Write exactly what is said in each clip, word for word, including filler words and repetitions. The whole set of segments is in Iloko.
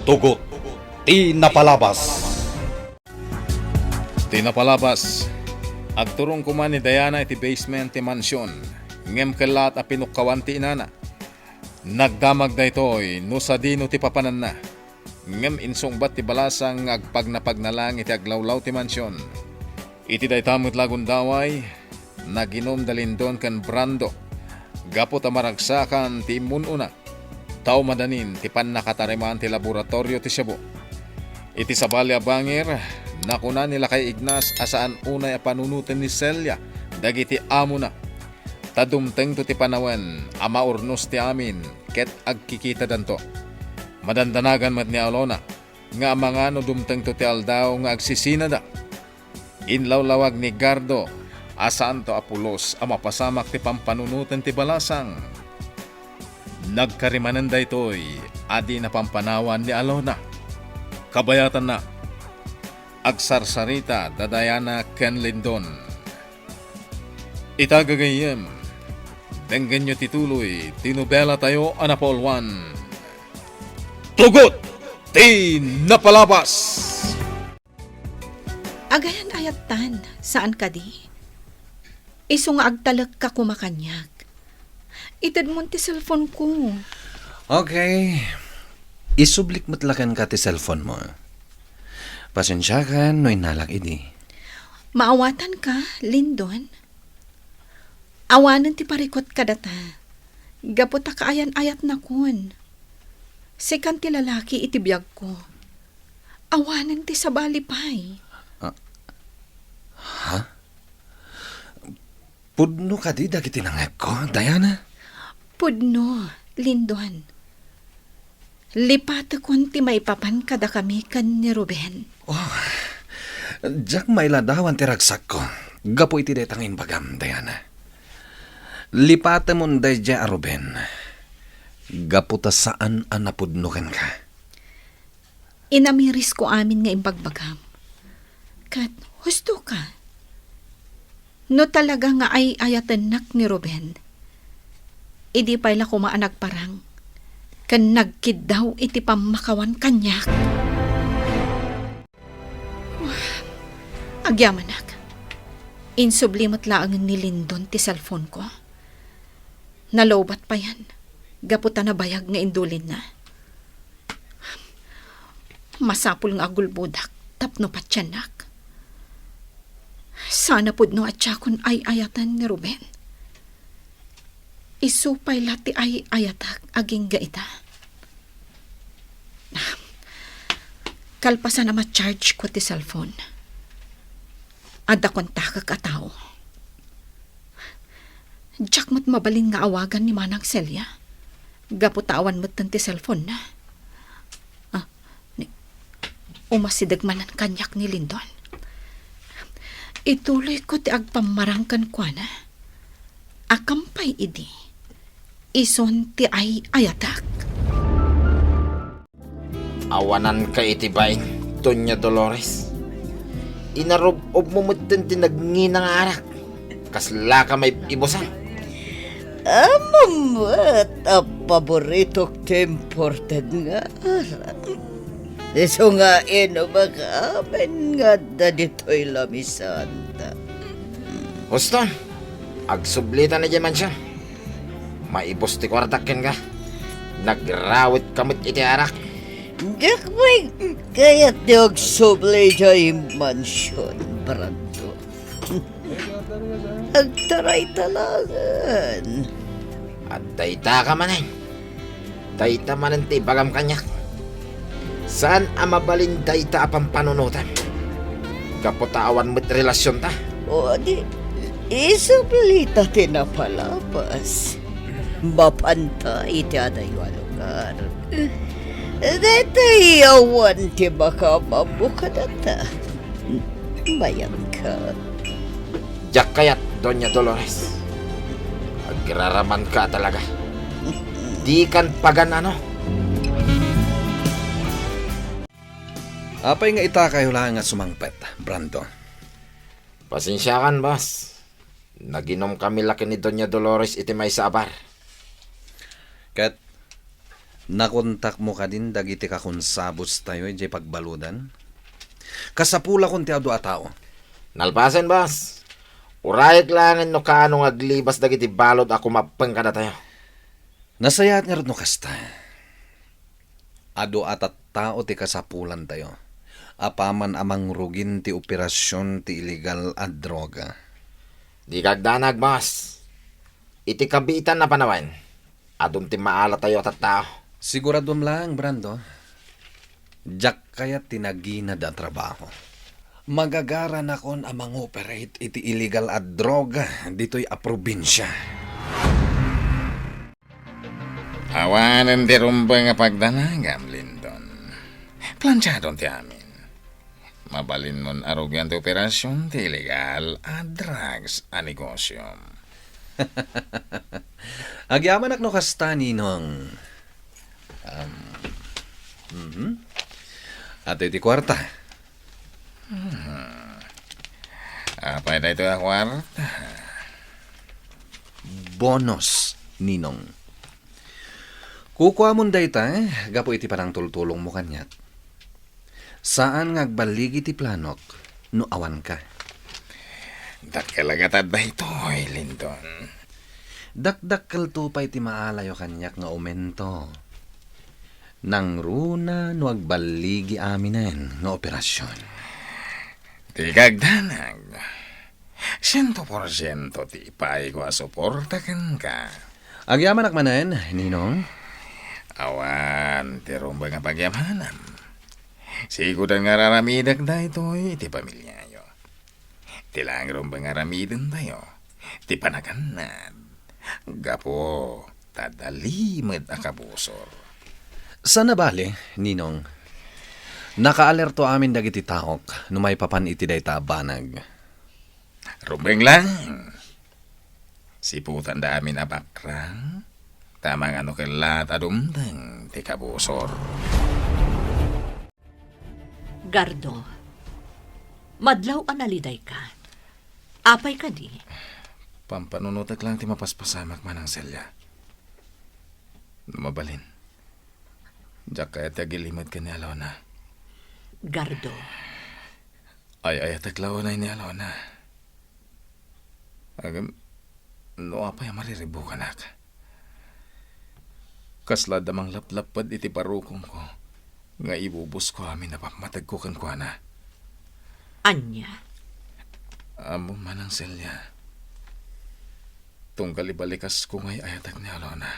Tugot ti napalabas. Ti napalabas, agturong koma ni Diana iti basement ti mansion, ngem kellaat a pinukkawan ti inana. Nagdamag daytoy no sadino ti papananna, ngem insungbat ti balasang nga agpagnapagna lang iti aglawlaw ti mansion. Iti dayta met la a gundaway, naginom da Lindon ken Brando gapu ta maragsakan ti immun-una. Ta umadanin ti pannakatariman ti laboratorio ti shabu. Iti sabali a bangir, nakuna ni Lakay Ignas a saan unay a panunoten ni Celia dagiti amona. Ta dumtengto ti panawen a maurnos ti amin ket agkikitadanto. Madandanagan met ni Alona nga amangan no dumtengto ti aldaw nga agsisinada. Inlawlawag ni Gardo a saanto a pulos a mapasamak ti pampanunoten ti balasang. Nagkari manen daytoy a di napampanawan ni Alona. Kabayatanna, agsarsarita da Diana ken Lindon. Ita gagayyem, denggenyo ti tuloy ti nobelatayo a napauluan, Tugot ti Napalabas! Agayan-ayattan, saan kadi? Isu nga agtalekka koma kaniak. Itedmon ti cellphone ko. Okay. Isublik met la kenka ti cellphone mo. Pasensiakan no innalak idi. Maawatanka, Lindon? Awanen ti parikut kadata. Gapu ta kaayan-ayatnakon. Sikan ti lalaki iti biagko. Awanen ti sabali pay. Ah. Ha? Pudno kadi dagiti nangngegko, Diana? Pudno, Lindon. Lipatekon ti maipapan kadakami ken ni Ruben. Oh, diak mailadawan ti ragsakko gapu iti dayta nga imbagam, Diana. Lipatemon daydiay a Ruben gapu ta saan a napudno kenka. Inamirisko amin nga imbagbagam. Ket husto ka. No talaga nga ay-ayatennak ni Ruben, idi pay la koma a nagparang ken nagkiddaw iti pammakawan kaniak. Agyamanak, insubli met laengen ni Lindon ti cellphone ko. Nalowbat payen, gapu ta nabayag nga indulinna. Masapul nga agulbodak tapno patiennak. Sana pudno a diakon ay-ayaten ni Ruben. Isu pay la ti ay-ayatak agingga ita. Kalpasan a ma-charge ko ti cellphone, adda kontakek a tao. Diak met mabalin nga awagan ni Manang Celia, gapu ta awan metten ti cellphone-na. Ah, ni, umasideg manen kaniak ni Lindon. Ituloyko ti agpammarang kenkuana. Akan pay idi, isun ti ay-ayatak. Awananka iti bain, Doña Dolores. Inarub-obmo metten ti nagngina nga arak. Kaslaka maib-ibusan. Ammo met a paboritok ti imported nga arak. Isu nga inumak amin nga adda ditoy lamisanda. Husto, agsublita idiay mansion. Maibus ti kuartak kenka. Nagrawetka met iti arak. Diak pay kayat ti agsubli idiay mansion, Brando. Agtarayta laengen. Adda itaka manen. Dayta manen ti ibagam kaniak. Saan a mabalin dayta a pampanunotem. Gapu ta awan met relasionta. O di, isublita ti napalabas. Mapanta iti adayo a lugar. Daytoy awan ti makaammo kadata. Mayanka. Diak kayat, Doña Dolores. Agraramanka a talaga. Dikan pagan-ano. Apay nga itakayo laeng a sumangpet, Brando? Pasensiakan, boss. Naginomkami la ken ni Doña Dolores iti maysa a bar. Ket Nakontakmo kadin dagiti kakonsabustayo idiay pagbaludan? Kasapulakon ti adu a tao. Nalpasen, boss. Urayek laengen no kaano nga aglibas dagiti balud a kumappeng kadatayo. Nasayaat ngarud no kasta. Adu a tattao ti kasapulantayo apaman a mangrugin ti operasion ti illegal a droga. Di kagdanag, boss. Iti kabiitan a panawen, adun ti maalatayo a tattao. Siguraduem laeng, Brando. Diak kayat ti naginad a trabaho. Magagaranakon a mangoperate iti illegal a droga ditoy a probinsia. Awanen ti rumbeng a pagdanagam, Lindon. Plansiadon ti amin. Mabalinmon a rugian ti operasion ti illegal a drugs a negosiom. Agyamanak no kasta, Ninong. Um, mhm. Ato iti kuarta. Hmm. Apay daytoy a kuarta? Bonus, Ninong. Kukuamon dayta, eh, gapu iti panangtultulongmo kaniak. Saan nga agballigi ti planok no awanka. Dakkel a gatad daytoy, Lindon. Dakdakkelto pay ti maalayo kaniak nga aumento. Nangruna no agballigi aminen nga operasion. Di kagdanag. Siento porsiento ti ipaayko a suporta kenka. Agyamanak manen, Ninong. Awan ti rumbeng a pagyamanam. Sigudan nga araramidek daytoy iti pamiliayo. Ti laeng rumbeng nga aramidentayo, ti panagannad. Gapu ta adda limed a kabusor. Saan a bale, Ninong. Nakaalerto amin dagiti taok no maipapan iti dayta a banag. Rumbeng lang. Siputanda amin a bakrang, ta mangano ket laat a dumteng ti kabusor. Gardo, madlaw a nalidayka. Apay kadi? Pampanunotek lang ti mapaspasamak, Manang Celia. No mabalin, diak kayat ti agilimed ken ni Alona. Gardo. Ay-ayatek la unay ni Alona. Ngem, no apay a mariribukanak? Kasla adda manglaplapped iti barukongko nga ibubusko amin a pammategko kenkuana. Ania? Ammom, Manang Celia, tunggal ibalikasko nga ay-ayatek ni Alona,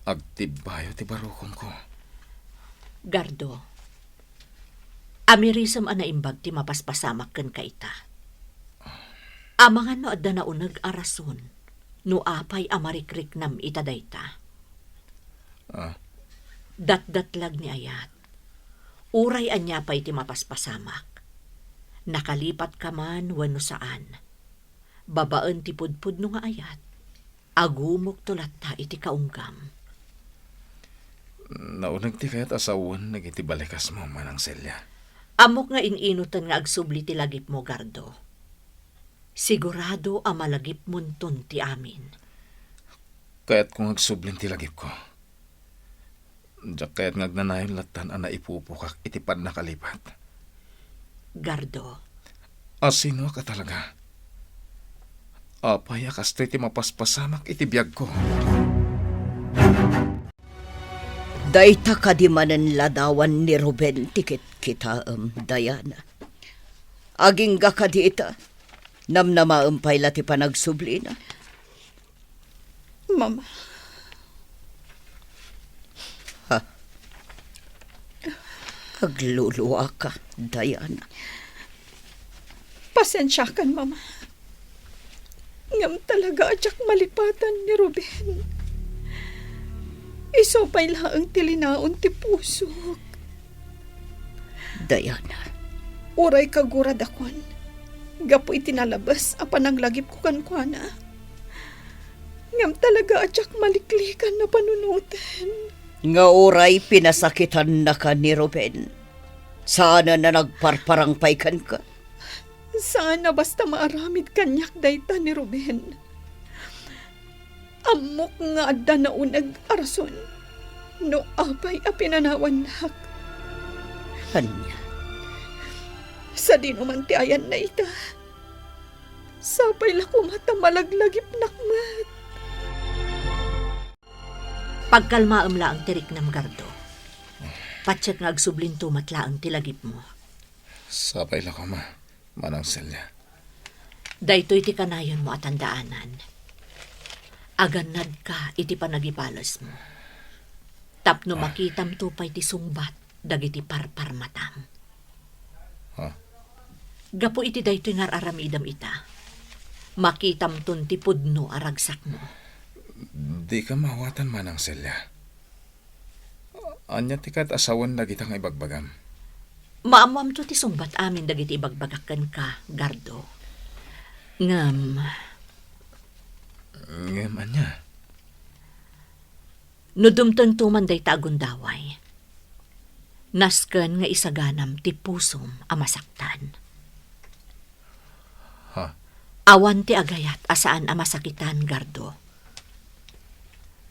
agtibbayo ti barukongko. Gardo, amirisem a naimbag ti mapaspasamak kenka ita. Amangan no adda nauneg a rason no apay a marikriknam ita dayta. Ah. Datdatlag ni ayat. Uray ania pay ti mapaspasamak, nakalipatka man wenno saan, babaen ti pudpudno nga ayat, agumokto latta iti kaunggam. Nauneg ti kayat a sawen dagiti balikasmo, Manang Celia. Ammok nga in-inutan nga agsubli ti lagipmo, Gardo. Sigurado a malagipmonton ti amin. Kayatko nga agsublin ti lagipko. Diak kayat nga agnanayon lattan a naipupukak iti pannakalipat. Gardo. A sinoak a talaga? Apay a kastoy ti mapaspasamak iti biagko? Dayta kadi manen ladawan ni Ruben ti kitkitaem, Diana? Agingga kadi ita? Namnamaem pay la ti panagsublina? Mama. Ha? Agluluaka, Diana. Pasensiakan, Mama. Ngem talaga a diak malipatan ni Ruben. Isu pay laeng ti linaon ti pusok. Diana. Uray kaguradakon gapu iti nalabes a pananglagipko kenkuana. Ngem talaga a diak maliklikan a panunoten. Nga uray pinasakitannaka ni Ruben, saanen a nagparparang pay kenka? Saan a basta maaramid kaniak dayta ni Ruben. Ammok nga adda nauneg a rason. No apay a pinanawannak. Ania? Sadino man ti ayanna ita? Sapay la koma ta malaglagipnak met. Pagkalmaem laeng ti riknam, Gardo. Patiek nga agsublinto met laeng ti lagipmo. Sapay la koma, Manang Celia. Daytoy ti kanayonmo a tandaanan. Agannadka iti panagibalesmo. Tapno Ah. makitamto pay ti sungbat dagiti parparmatam. Ha? Gapu iti daytoy nga ar-aramidem ita, makitamton ti pudno a ragsakmo. Dika maawatan, Manang Celia. Ania ti kayat a sawen dagita nga ibagbagam? Maammoamto ti sungbat amin dagiti ibagbagak kenka, Gardo. Ngem Ngem ania? No dumtengto man dayta a gundaway, nasken nga isaganam ti pusom a masaktan. Ha? Awan ti agayat a saan a masakitan, Gardo.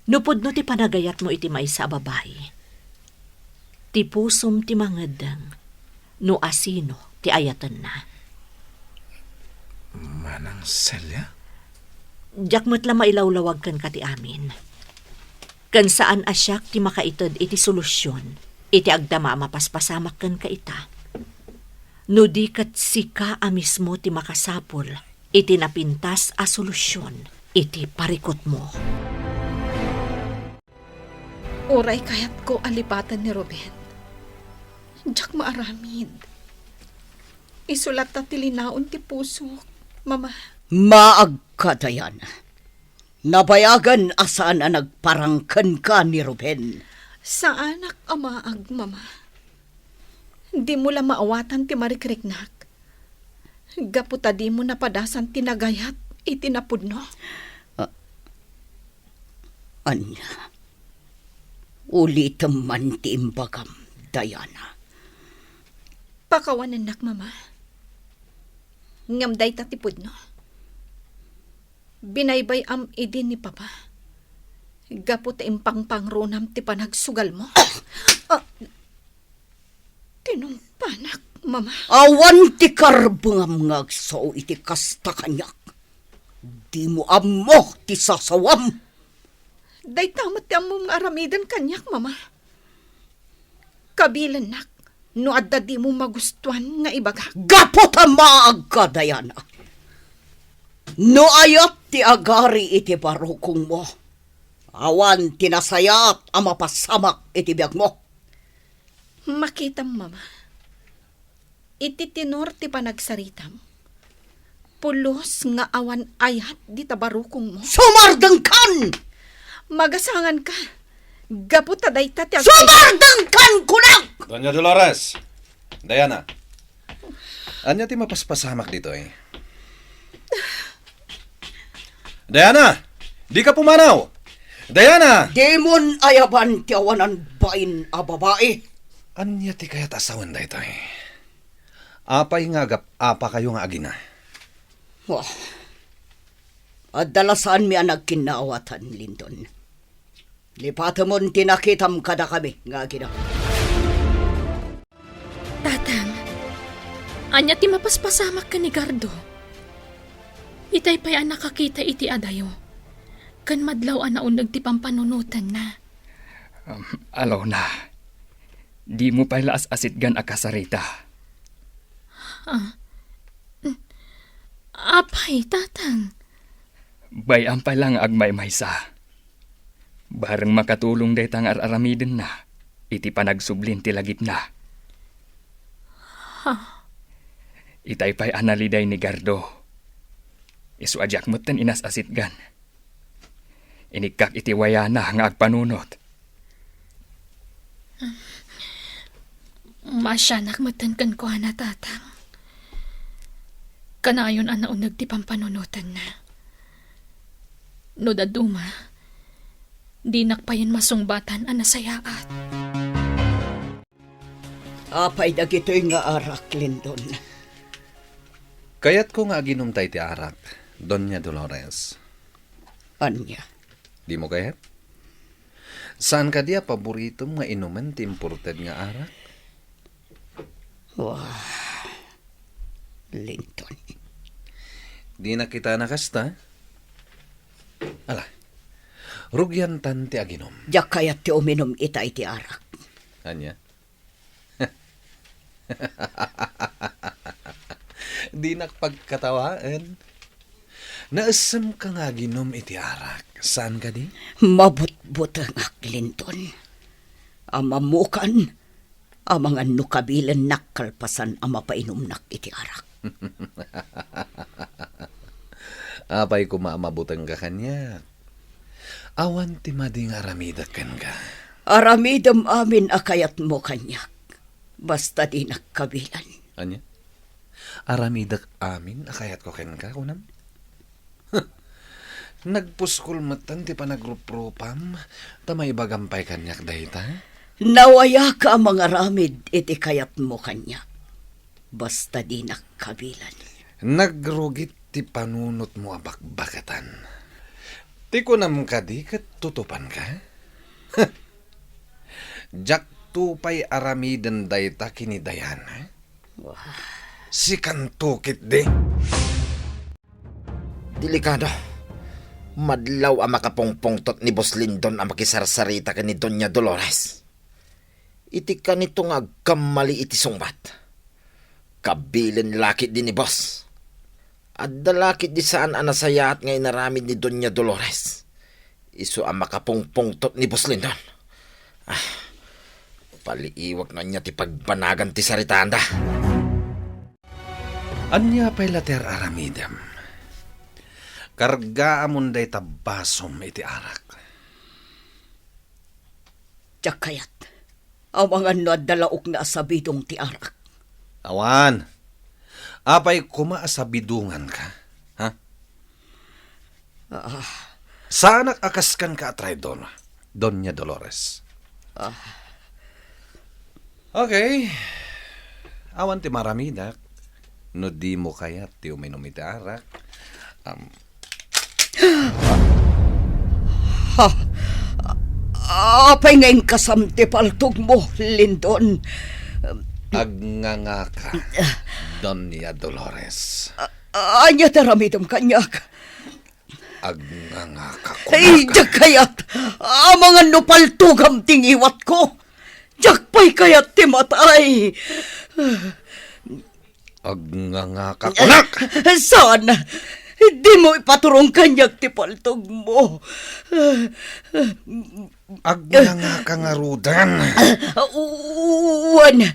No pudno ti panagayatmo iti maysa a babai, ti pusom ti mangeddeng no asino ti ayatenna. Manang Celia? Diak met la mailawlawag kenka ti amin. Ken saan a siak ti makaited iti solusion iti agdama a mapaspasamak kenka ita. No di ket sika a mismo ti makasapul iti napintas a solusion iti parikutmo. Uray kayatko a lipaten ni Ruben, diak maaramid. Isu latta ti linaon ti pusok, Mama. Maagka, Diana. Nabayagen a saan a nagparang kenka ni Ruben. Saanak a maag, Mama. Dimo la maawatan ti marikriknak. Gapu ta dimo napadasan ti nagayat iti napudno. Ah, ania? Ulitem man ti imbagam, Diana. Pakawanennak, Mama. Ngem dayta ti pudno. Binaybay-am idi ni Papa. Gapu ta impangpangronam ti panagsugalmo. Ah, tinumpanak, Mama. Awan ti karbengam nga agsao iti kasta kaniak. Dimo ammo ti sasawam. Dayta met ti ammom nga aramiden kaniak, Mama. Kabilennak no adda dimo magustuan nga ibagak. Gapu ta maagka, Diana. No ayat ti agari iti barukongmo, awan ti nasayaat a mapasamak iti biagmo. Makitam, Mama. Iti tenor ti panagsaritam, pulos nga awan ayat dita barukongmo. Sumardengkan! Magasanganka, gapu ta dayta ti ag- Sumardengkan, kunak! Doña Dolores, Diana, ania ti mapaspasamak ditoy? Diana! Dika pumanaw! Diana! Dimon ayaban ti awanan bain a babai. Ania ti kayat a sawen daytoy? Apay nga agap-apakayo nga agina? Wah. Adda la saanmi a nagkinnaawatan, Lindon. Lipatemon ti nakitam kadakami nga agina. Tatang, ania ti mapaspasamak ken ni Gardo? Itay pay a nakakita iti adayo, ken madlaw a nauneg ti pampanunotenna. Um, Alona, dimo pay la as-asitgan a kasarita. Ah, mm, apay, Tatang? Bay-am pay la nga agmaymaysa. Bareng makatulong dayta nga ar-aramidenna iti panagsublin ti lagipna. Ha? Itay pay a naliday ni Gardo. Isu a diak metten inas-asitgan. Inikkak iti wayana nga agpanunot. Maasianak metten kenkuana, Tatang. Kanayon a nauneg ti pampanunotenna. No dadduma, dinak payen masungbatan a nasayaat. Apay dagitoy nga arak, Lindon? Kayatko nga aginumta iti arak, Doña Dolores. Ania? Dimo kayat? Saan kadi a paboritom nga inumen ti imported nga arak? Wah, Linton. Dina kita nakasta. Ala, rugiantan ti aginom. Diak kayat ti uminum ita iti arak. Ania? Dinak pagkatawaen. Naessemka nga aginom iti arak, saan kadi? Mabutbutengak, Linton. Ammokan, amangan no kabilennak kalpasan a mapainumnak iti arak. Apay koma a mabutengka kaniak? Awan ti madi nga aramidek kenka. Aramidem amin a kayatmo kaniak, basta dinak kabilen. Ania? Aramidek amin a kayatko kenka, kunam? Nagpuskol metten ti panagruprupam, ta maibagam pay kaniak dayta? Nawayak a mangaramid iti kayatmo kaniak, basta dinak kabilen. Nagrugit ti panunotmo a bakbaketan. Ti kunam kadi ket tutupanka? Diakto pay aramiden dayta ken ni Diana. Wah. Sikanto ketdi. Delikado. Madlaw a makapungpungtot ni Boss Lindon a makisarsarita ken ni Doña Dolores. Iti kanito nga agkammali iti sungbat. Kabilen la ketdi ni Boss. Adda la ketdi saan a nasayaat nga inaramid ni Doña Dolores. Isu a makapungpungtot ni Boss Lindon. Ah, paliiwak no ania ti pagbanagan ti saritaanda. Ania pay la ti ar-aramidem? Kargaamon dayta basom iti arak. Diak kayat. Amangan no adda laok nga asabidong ti arak. Awan. Apay koma asabidonganka? Ha? Ah. Saanak a kaskanka a traidor, Doña Dolores. Ah. Okay. Awan ti maramidek. No dimo kayat ti uminum iti arak, am, Ha? Apay nga inkasam ti paltogmo, Lindon? Agngangaka, Doña Dolores. A-, ania ti aramidem kaniak? Agngangaka, kunaka. Ay, diak kayat! Amangan no paltogam ti ngiwatko! Diak pay kayat ti matay! Agngangaka, kunak! Saan? Dimo ipaturong kaniak ti paltogmo. Agngangaka ngaruden. Wen,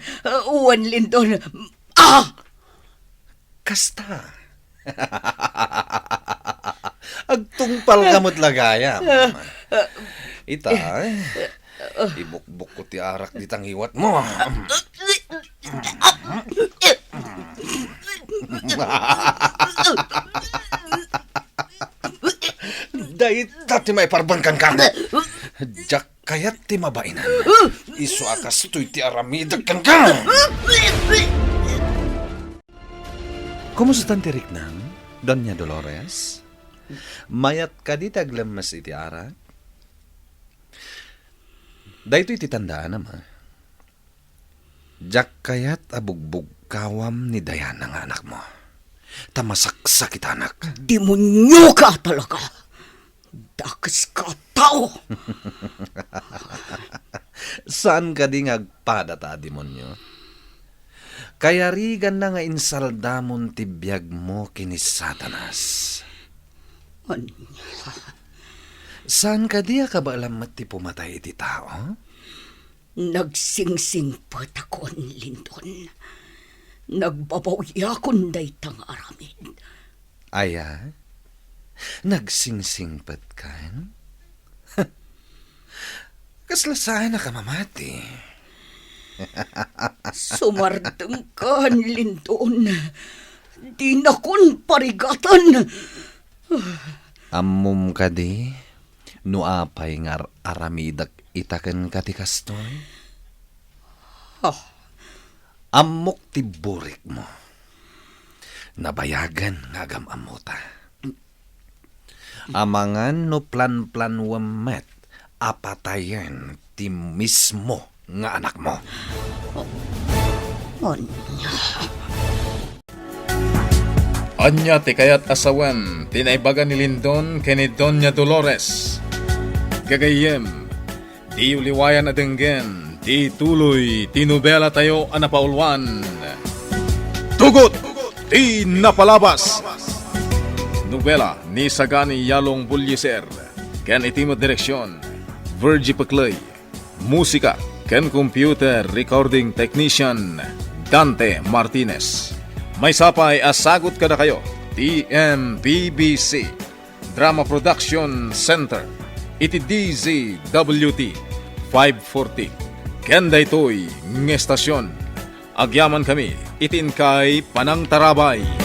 wen, Lindon. Ah! Kasta. Agtungpalka met la gayam. Ita, eh. Ibukbokko ti arak dita ngiwatmo. Dayta ti maiparban kenka. Diak kayat ti mabainan. Isu a kastoy ti aramidek kenka. Kumustan ti riknam, Doña Dolores? Mayat kadi ti aglemmes iti arak? Daytoy ti tandaanam, a. Diak kayat a bugbugkawam ni Diana nga anakmo. Ta masaksakitanak. Demonioka talaga. Dakeska a tao. Saan kadi nga agpada ta a demonio? Kayariganna nga insaldamon ti biagmo ken ni Satanas. Ania? Saan kadi a kabaelam met ti pumatay iti tao? Nagsingsingpetakon, Lindon. Nagbabawiakon dayta nga aramid. Aya? Nagsingsingpetkan? Kasla saanak a mamati. Sumardengkan, Lindon. Dinakon parigaten. Ammom kadi no apay nga ar-aramidek ita kenka ti kastoy? Ah. Ammok ti burikmo. Nabayagen nga agam-ammota. Amangan no planplanuem met a patayen ti mismo nga anakmo. Ania? Ania ti kayat a sawen ti naibaga ni Lindon ken ni Doña Dolores? Gagayyem, diyo liwayan a denggen ti tuloy ti nobelatayo a napauluan, Tugot ti Napalabas. Nobela ni Sagani Yalong Bullieser ken iti met direksion, Virgie Pecley. Musika ken computer recording technician, Dante Martinez. Maysa pay a sagut kadakayo ti M P B C Drama Production Center iti D Z W T five forty. Ken daytoy nga estasion, agyamankami iti inkay panangtarabay.